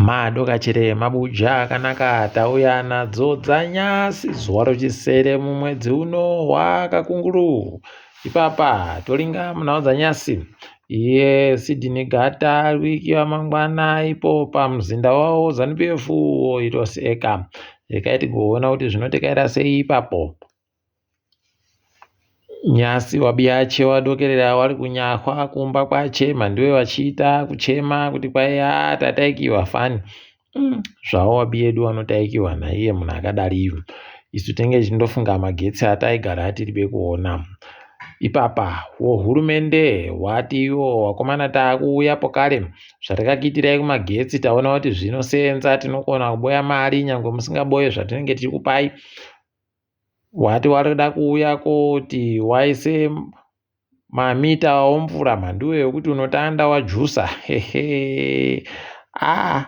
Madokachere mabuja akanaka tauya nadzo dzanyasi zuva rochisere mumwedzi uno waKakunguru. Ipapa toringa munhau dzanyasi. Iye Sydney Gata wiki yamangwana ipo pamuzinda wavo ZanuPF itoseka. Rekai tigoona kuti zvinotekaira sei ipapo. Nyasi wabiyache wadokerera wari kunyahwa kumba kwache mhanduwe vachiita kuchema kuti kwai haa tataikiwa fani zvavo wabiyedu wanotaikiwa naiye munhu akadariyo isu tinenge tichindofunga magetsi ataigara atiribe kuona ipapa wohurumende wati iwo wakomana taakuuya pokare zvatakakuitirai kumagetsi taona kuti zvinosenza tinokona kuboya mari nyangwe musingaboye zvatinenge tichikupai Wati warikuda kuuya koti waise mamita omvura mhanduwe yokuti unotanda wajusa hehe ah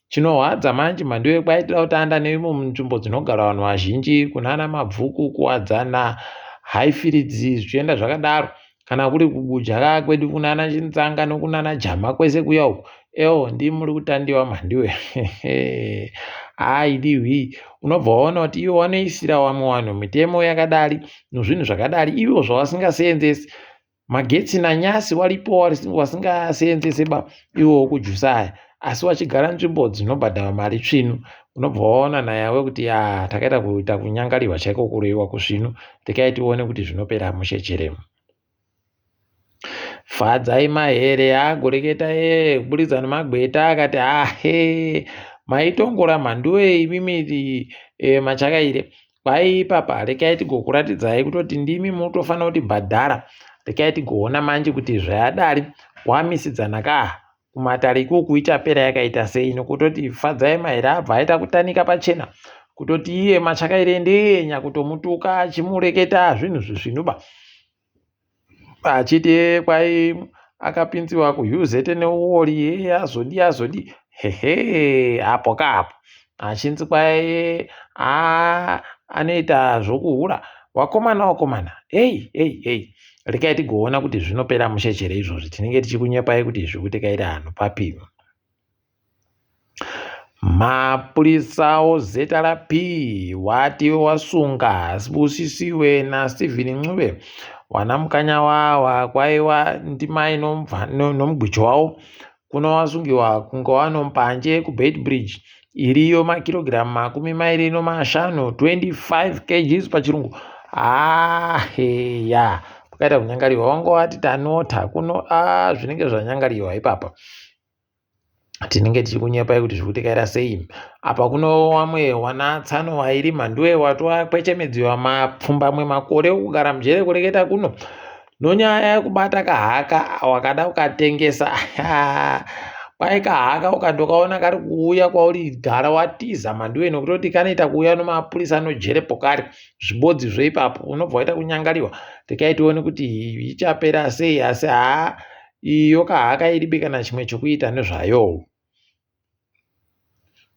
chinohwadza manje mhanduwe kwaitira kutanda neimo munzvimbo dzinogara vanhu vazhinji kunana mabvuku kuwadzana highfields zvichienda zvakadaro Kana kuri kubuja kwedu kunana Chintsanga nokunana Jama kwese kuya uku ewo ndimi muri kutandiwa mhandiwe haidiwi unobva waona kuti ivo vanoisira vamwe vanhu mitemo yakadari nozvinhu zvakadari ivo zvavasingaseenzesi magetsi nanyasi waripo wasingaseenzese ba iwo wokujusa aya asi wachigara nzvimbo dzinobhadhara mari tsvinu unobva waona nayawe kuti ya takaita kuita kunyangarirwa chaiko kuroiwa kusvinu rekai tione kuti zvinopera mushe cheremu Fadzai Mahere agoreketa ee kuburitsa nemagweta akati ahe maitongora mhanduwe imimi e, machakaire kwai ipapa rekai tigokuratidzai kutoti ndimi munotofanira kuti bhadhara rekai tigoona manje kuti zvayadari wamisidzana kaa kumatare ikoku ichapera yakaita sei nokutoti Fadzai Mahere abva aita kutanika pachena kutoti iye Machakaire ndiye nyakutomutuka achimureketa zvinhu zvisvinuba achiti kwai akapinziwa kuUZ neuori hee azodi azodi hehe apo kaapo achinzi kwai anoita zvokuhura wakomana wakomana hei hei hei Rekai tigoona kuti zvinopera mushe chere izvozvi tinenge tichikunyepai kuti izvi kuti kaita hanhu papi. Mapurisa oZRP wati wasunga Sibusisiwe naStephen Ncube wana mukanya wawa kwaiwa ndimai nomugwicho wavo Kuno wasungiwa kunge wano mbanje kuBeitbridge iriyo makirogiramu 25 25 kgs pachirungu aheya pakaita kunyangariwa wanga wati tanota kuno a zvinenge zvanyangariwa ipapa tinenge tichikunyepai kuti zviri kutekaira sei apa kuno wamwe wana tsano wairi mhanduwe watowakwechemedziwa mapfumbamwe makore okugara mujere kureketa kuno Nonyaya yekubata kahaka wakada kukatengesa kwai kahaka ukandokaona kari kuuya kwauri gara watiza mhanduwe nokutoti kanoita kuuya nomapurisa nojere pokari zvibodzi zveipapo unobva waita kunyangariwa rekai tione kuti ichapera sei asi haa iyo kahaka iribe kana chimwe chokuita nezvayo.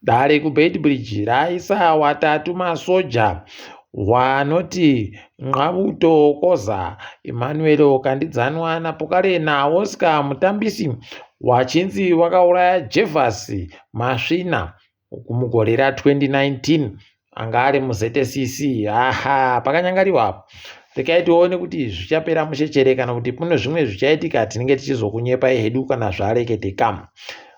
Dare kuBeitbridge raisa watatu masoja wanoti Nqabuto Koza, Emmanuel Kandidzanwa naPokare naOscar Mutambisi wachinzi wakauraya Jevhasi Masvina mugore ra2019. Anga ari muZCC aha pakanyangariwa apo. Rekai tione kuti zvichapera mushe chere kana kuti kune zvimwe zvichaitika tinenge tichizokunyepai hedu kana zvareketeka.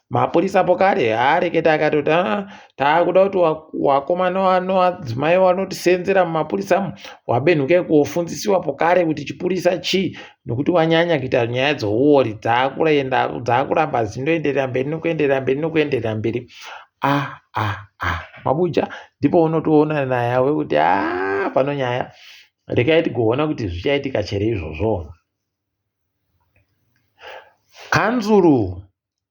Mapurisa apo kare aareketa akatoti ah, taakuda kuti wakomana wanoadzimai wanotisenzera mumapurisa wabenhuke kuofundzisiwa pokare kuti chipurisa chii nokuti wanyanya kuita nyaya dzouori dzaakuenda dzaakuramba dzindoenderera mberi nokuenderera mberi nokuenderera mberi ah ah ah mabuja ndipo unotoona naya wekuti ah pano nyaya rekai tigoona kuti zvichaitika chere izvozvo kanzuru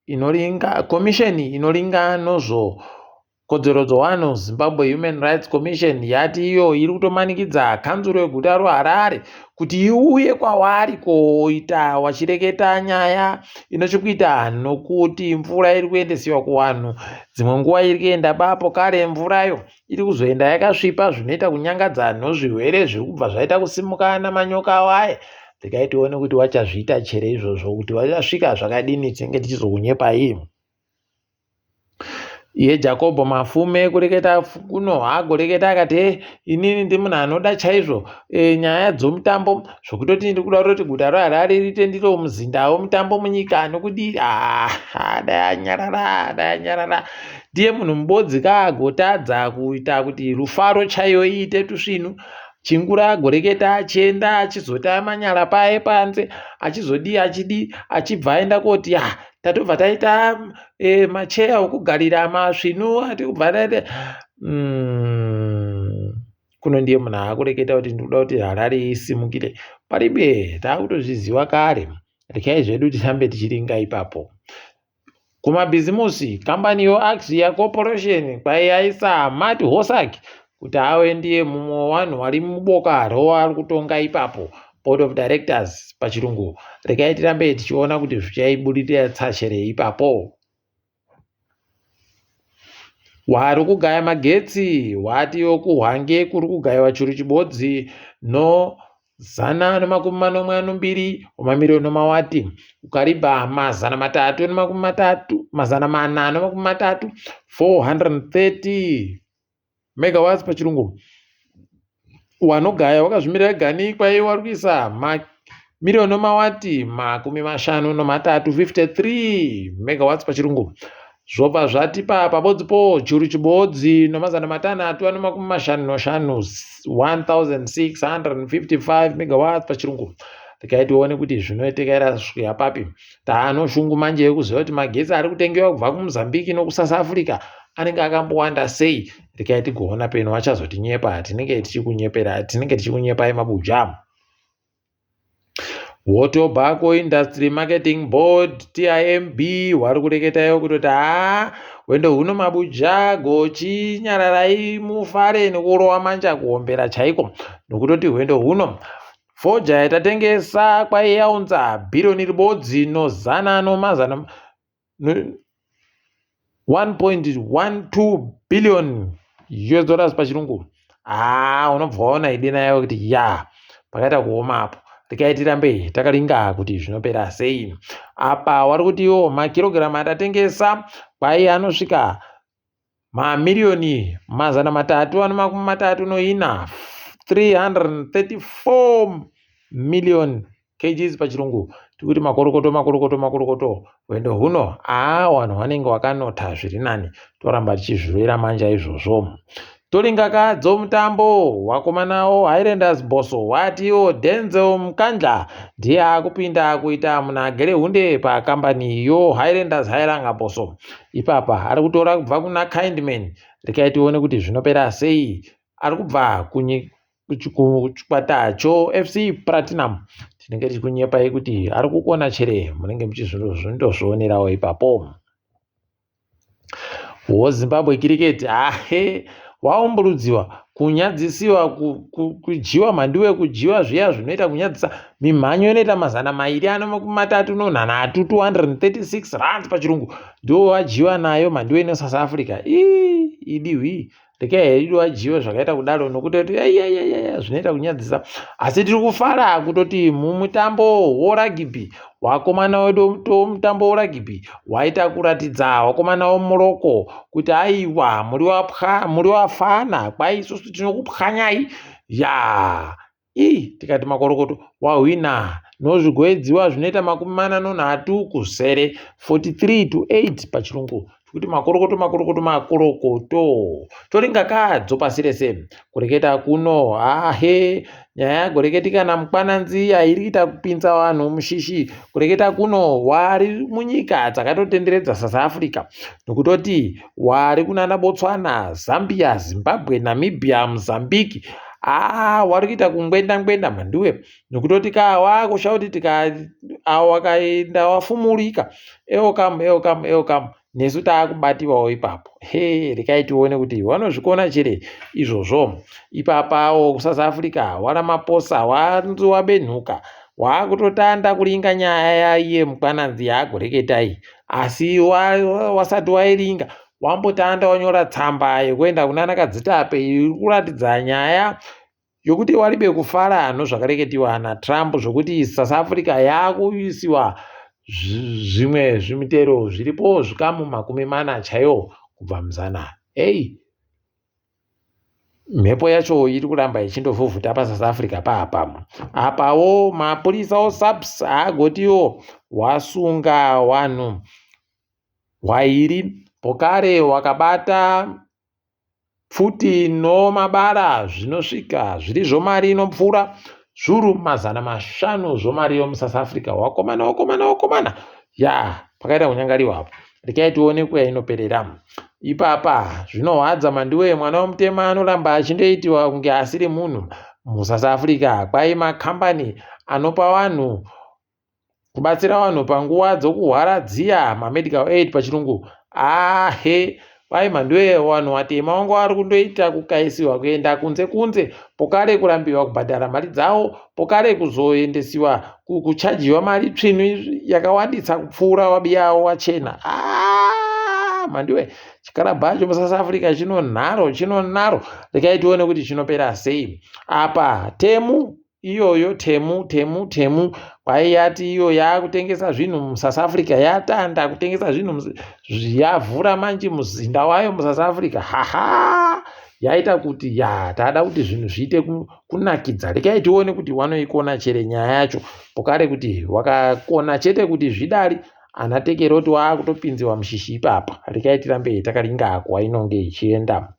inoringa komisheni inoringa nozvo kodzero dzowanhu zimbabwe human rights commission yati iyo iri kutomanikidza kanzuru yeguta roharare kuti iuye kwavari koita wachireketa nyaya ine chekuita nokuti mvura iri kuendesiwa kuvanhu dzimwe nguva iri kuenda bapo kare mvurayo iri kuzoenda yakasvipa zvinoita kunyangadza nozvirwere zviri kubva zvaita kusimuka namanyoka awo aye regai tione kuti wachazviita chere izvozvo kuti wachasvika zvakadini tinenge tichizokunyepai. Iye Jakobho Mafume kureketa kuno agoreketa akati he inini ndi munhu anoda chaizvo e, nyaya dzomutambo zvokutoti ndiri kuda kutoti guta reHarare riite ndiro muzinda wemutambo munyika nokudii ah, dai anyarara dai anyarara ndiye munhu mubodzi kaagotadza kuita kuti rufaro chaiyo iite tusvinu Chingura agoreketa achienda achizota manyara paye panze achizodii achidii achibva aenda koti ya tatobva taita e, macheya okugarira masvinu atikubva taita mm, kuno ndiye munhu aakureketa kuti ndikuda kuti Harare isimukire paribe taakutozviziva kare rekai zvedu tirambe tichiringa ipapo Kumabhizimusi, kambani yoAxia Corporation kwaiyaisa Matt Hosak kuti ave ndiye mumwe wevanhu vari muboka rovari kutonga ipapo, Board of Directors pachirungu. Regai tirambe tichiona kuti zvichaibudirira tsachere ipapo. Wari kugaya magetsi watiwo kuHwange kuri kugayiwa churu chibodzi no 172 wemamiriyoni emawati kuKariba 330 430 430 megawatts pachirungu wanogaya wakazvimirira gani kwaiva wari kuisa mamiriyoni emawati 53 53 megawatts pachirungu zvobva zvatipa pabodzi po churu chibodzi nomazana matanhatu ane 55 1655 megawatts pachirungu regai tione kuti zvinoitika here kusvika papi taano shungu manje yekuziva kuti magetsi ari kutengewa kubva kumozambique nokusouth africa anenge akambowanda sei regai tigoona peno vachazotinyepa tinenge tichikunyepera tinenge tichikunyepai mabuja WoTobacco Industry Marketing Board TIMB wari kureketayo kutoti haa hwendo huno mabuja gochi nyararai mufare nekurowa manja kuombera chaiko nokutoti hwendo huno fodya yatatengesa kwaiyaunza bhiriyoni ribodzi nozana nomazana 1.12 billion US dollars pachirungu haa unobva waona idi nayo kuti ya pakaita kuoma apo regai tirambe takaringa kuti zvinopera sei apa wari kuti iwo makirogiramu atatengesa kwai anosvika mamiriyoni 334 334 million kgs pachirungu tikuti makorokoto makorokoto makorokoto hwendo huno aa vanhu vanenge vakanota zviri nani toramba tichizvirovera manja izvozvo toringa kadzo mutambo wakomanawo highlanders boso watiwo denzel mkandla ndiye akupinda kuita munhu agere hunde pakambani yo highlanders hairanga boso ipapa ari kutora kubva kuna kindman rekai tione kuti zvinopera sei ari kubva kuchikwata choFC Platinum tinenge tichikunyepai kuti ari kukona chere munenge muchizvindozvionerawo ipapo woZimbabwe cricket ahe waumburudziwa kunyadzisiwa kudyiwa mhanduwe kudyiwa zviya zvinoita kunyadzisa mimhanyo inoita 236 236 runs pachirungu ndiwo wadyiwa nayo mhanduwe ino South Africa ii idihwi regai hedu vadyiwe zvakaita kudaro nokutoti aiaiaia zvinoita kunyadzisa asi tiri kufara kutoti mumutambo woragibhi wakomana wedu mutambo woragibhi waita kuratidza wakomana wemuroko kuti aiwa muri wafana kwai isusu tinokupwanyai ya ii tikati makorokoto wahwina nozvigoedziwa zvinoita 43 kuzere 43 to 8 pachirungu kuti makorokoto makorokoto makorokoto toringa kadzo pasi rese kureketa kuno ahe nyaya yagoreketika namukwananziya iri kuita kupinza vanhu mushishi kureketa kuno wari munyika dzakatotenderedza South Africa nokutoti wari kunana Botswana Zambia Zimbabwe Namibia Mozambique aa wari kuita kungwenda ngwenda mhanduwe nokutoti ka wakusha kuti tika awo wakaenda wafumurika eokam eokam eokam nesu taakubatiwawo ipapo he rekai tione kuti vanozvikona chere izvozvo ipapawo kusouth africa waramaposa wanzi wabenhuka waakutotanda kuringa nyaya yaiye mukwananzi yaagoreketai asi wasati wairinga wambotanda wanyora tsamba yekuenda kunana kadzitape iri kuratidza nyaya yokuti waribe kufara nozvakareketiwa naTrump zvokuti South Africa yakuisiwa zvimwe zvimitero zviripo zvikamu 40 chaiwo. kubva muzana. Hey, mhepo yacho iri kuramba ichindovhuvhuta paSouth Africa paapa. Apawo mapurisa oSAPS agotiwo wasunga vanhu wairi pokare wakabata pfuti nomabara zvinosvika zviri zvomari inopfuura zvuru 500 zvomari yomuSouth Africa. Wakomana, wakomana, wakomana, ya pakaita kunyangariwa apo. Rekai tione kuyainoperera ipapa. Zvinohwadza mandiwe, mwana womutema anoramba achindoitiwa kunge asiri munhu muSouth Africa. Kwai makambani anopa vanhu kubatsira vanhu panguva dzokuhwara dziya, mamedical aid pachirungu, ahe kwai mhanduwe vanhu vatema vanga vari kundoita kukaisiwa kuenda kunze kunze, pokare kurambiwa kubhadhara mari dzavo, pokare kuzoendesiwa kuchajiwa mari tsvinu yakawandisa kupfuura vabiyawo vachena. Mhanduwe, chikarabha chacho muSouth Africa chinonharo chinonaro. Rekai tione kuti chinopera sei apa. Temu iyoyo, Temu, Temu, Temu kwaiyati iyo yaakutengesa zvinhu muSouth Africa, yatanda kutengesa zvinhu, yavhura manje muzinda wayo muSouth Africa. Haha, yaita kuti ya tada kuti zvinhu zviite kunakidza. Rekai tione kuti wanoikona chere nyaya yacho, pokare kuti wakakona chete kuti zvidari ana tekeroti waakutopinziwa mushishi ipapa. Rekai tirambe takaringa kwainonge ichienda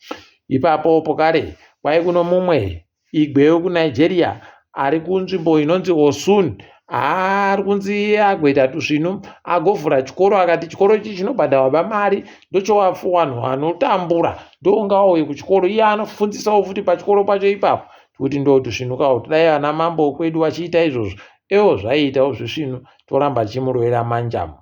ipapo. Pokare kwai kuno mumwe igwe wekuNigeria ari kunzvimbo inonzi Osun ari kunzi agoita tusvinu, agovhura chikoro, akati chikoro ichi chinobhadharwa pamari ndochowafu vanhu vanotambura ndongauye kuchikoro. Iye anofundisawo futi pachikoro pacho ipapo, kuti ndo tusvinukawo. Dai vana mambo kwedu vachiita izvozvo, ewo zvaiitawo zvisvinu. Toramba tichimurovera manjamu.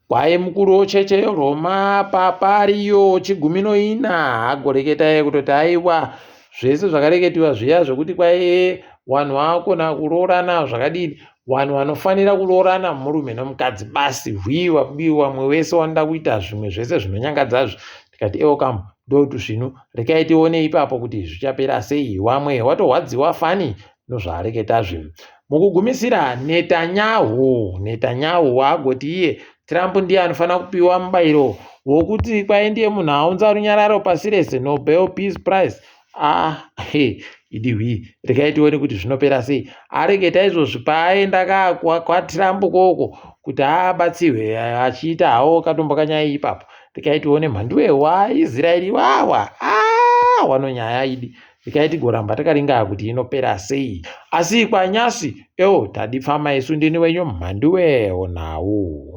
Kwai mukuru wecheche yeRoma Papa Leo chigumi noina agoreketa kutoti aiwa, zvese zvakareketiwa zviya zvekuti kwai vanhu vakona kuroorana zvakadini, vanhu vanofanira kuroorana murume nomukadzi basi, hwiwa biwa mwe wese wanoda kuita zvimwe zvese zvinonyangadzazvo. Tikati ewo kamu ndotu zvinu. Rekai tione ipapo kuti zvichapera sei. Wamwe watohwadziwa fani nozvaareketazve. Mukugumisira, Netanyahu, Netanyahu waagoti iye Trump ndiye anofanira kupiwa mubayiro wokuti kwai ndiye munhu aunza runyararo pasi rese, Nobel Peace Prize. Ah, he, idihwi. Rekai tione kuti zvinopera sei. Areketa izvozvi paaenda ka kwaTrump koko kuti abatsirwe, achiita hawo katombo kanyaya ipapo. Rekai tione mhanduwe waIsraeri wawa. Ah, wanonyaya idi. Rekai tigoramba takaringa kuti inopera sei. Asi kwanyasi, ewo tadipfama isu ndini wenyu mhanduwe onhau.